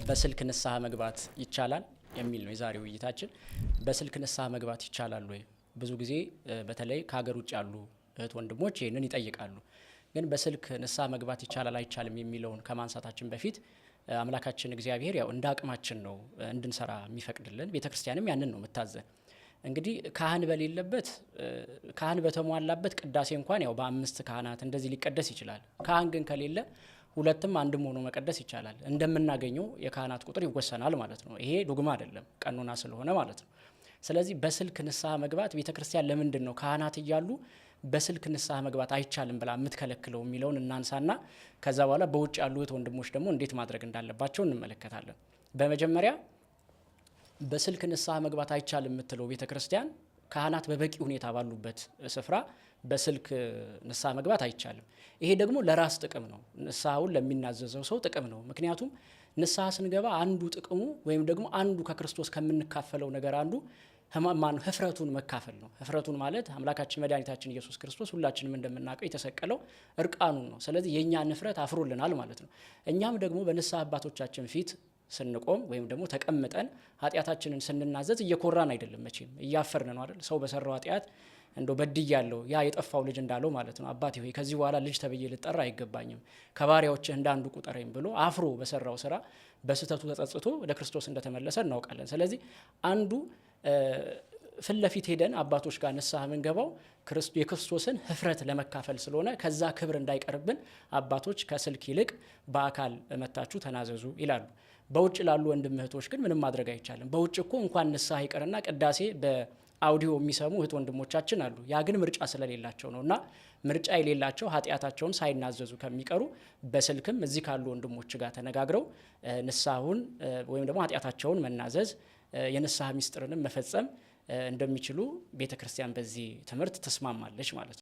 በስልክ ንስሐ መግባት ይቻላል የሚል ነው የዛሬው ውይይታችን። በስልክ ንስሐ መግባት ይቻላል ወይ? ብዙ ጊዜ በተለይ ከሀገር ውጭ ያሉ እህት ወንድሞች ይህንን ይጠይቃሉ። ግን በስልክ ንስሐ መግባት ይቻላል አይቻልም የሚለውን ከማንሳታችን በፊት አምላካችን እግዚአብሔር ያው እንደ አቅማችን ነው እንድንሰራ የሚፈቅድልን፣ ቤተ ክርስቲያንም ያንን ነው የምታዘን። እንግዲህ ካህን በሌለበት፣ ካህን በተሟላበት ቅዳሴ እንኳን ያው በአምስት ካህናት እንደዚህ ሊቀደስ ይችላል። ካህን ግን ከሌለ ሁለትም አንድም ሆኖ መቀደስ ይቻላል። እንደምናገኘው የካህናት ቁጥር ይወሰናል ማለት ነው። ይሄ ዶግማ አይደለም፣ ቀኖና ስለሆነ ማለት ነው። ስለዚህ በስልክ ንስሐ መግባት ቤተ ክርስቲያን ለምንድን ነው ካህናት እያሉ በስልክ ንስሐ መግባት አይቻልም ብላ የምትከለክለው የሚለውን እናንሳና ከዛ በኋላ በውጭ ያሉ እህት ወንድሞች ደግሞ እንዴት ማድረግ እንዳለባቸው እንመለከታለን። በመጀመሪያ በስልክ ንስሐ መግባት አይቻልም የምትለው ቤተ ክርስቲያን ካህናት በበቂ ሁኔታ ባሉበት ስፍራ በስልክ ንስሐ መግባት አይቻልም። ይሄ ደግሞ ለራስ ጥቅም ነው፣ ንስሐውን ለሚናዘዘው ሰው ጥቅም ነው። ምክንያቱም ንስሐ ስንገባ አንዱ ጥቅሙ ወይም ደግሞ አንዱ ከክርስቶስ ከምንካፈለው ነገር አንዱ ህፍረቱን መካፈል ነው። ህፍረቱን ማለት አምላካችን መድኃኒታችን ኢየሱስ ክርስቶስ ሁላችንም እንደምናውቀው የተሰቀለው እርቃኑን ነው። ስለዚህ የእኛ ንፍረት አፍሮልናል ማለት ነው። እኛም ደግሞ በንስሐ አባቶቻችን ፊት ስንቆም ወይም ደግሞ ተቀምጠን ኃጢአታችንን ስንናዘዝ እየኮራን አይደለም፣ መቼም እያፈርን ነው አይደል? ሰው በሰራው ኃጢአት እንዶ በድያለሁ፣ ያ የጠፋው ልጅ እንዳለው ማለት ነው። አባቴ ሆይ፣ ከዚህ በኋላ ልጅ ተብዬ ልጠራ አይገባኝም፣ ከባሪያዎችህ እንዳንዱ ቁጠረኝ ብሎ አፍሮ በሰራው ስራ በስህተቱ ተጸጽቶ ወደ ክርስቶስ እንደተመለሰ እናውቃለን። ስለዚህ አንዱ ፊት ለፊት ሄደን አባቶች ጋር ንስሐ የምንገባው የክርስቶስን ህፍረት ለመካፈል ስለሆነ ከዛ ክብር እንዳይቀርብን አባቶች ከስልክ ይልቅ በአካል መታችሁ ተናዘዙ ይላሉ። በውጭ ላሉ ወንድም እህቶች ግን ምንም ማድረግ አይቻልም። በውጭ እኮ እንኳን ንስሐ ይቅርና ቅዳሴ በአውዲዮ የሚሰሙ እህት ወንድሞቻችን አሉ። ያ ግን ምርጫ ስለሌላቸው ነው። እና ምርጫ የሌላቸው ኃጢአታቸውን ሳይናዘዙ ከሚቀሩ በስልክም እዚህ ካሉ ወንድሞች ጋር ተነጋግረው ንስሐውን ወይም ደግሞ ኃጢአታቸውን መናዘዝ፣ የንስሐ ሚስጥርንም መፈጸም እንደሚችሉ ቤተ ክርስቲያን በዚህ ትምህርት ተስማማለች ማለት ነው።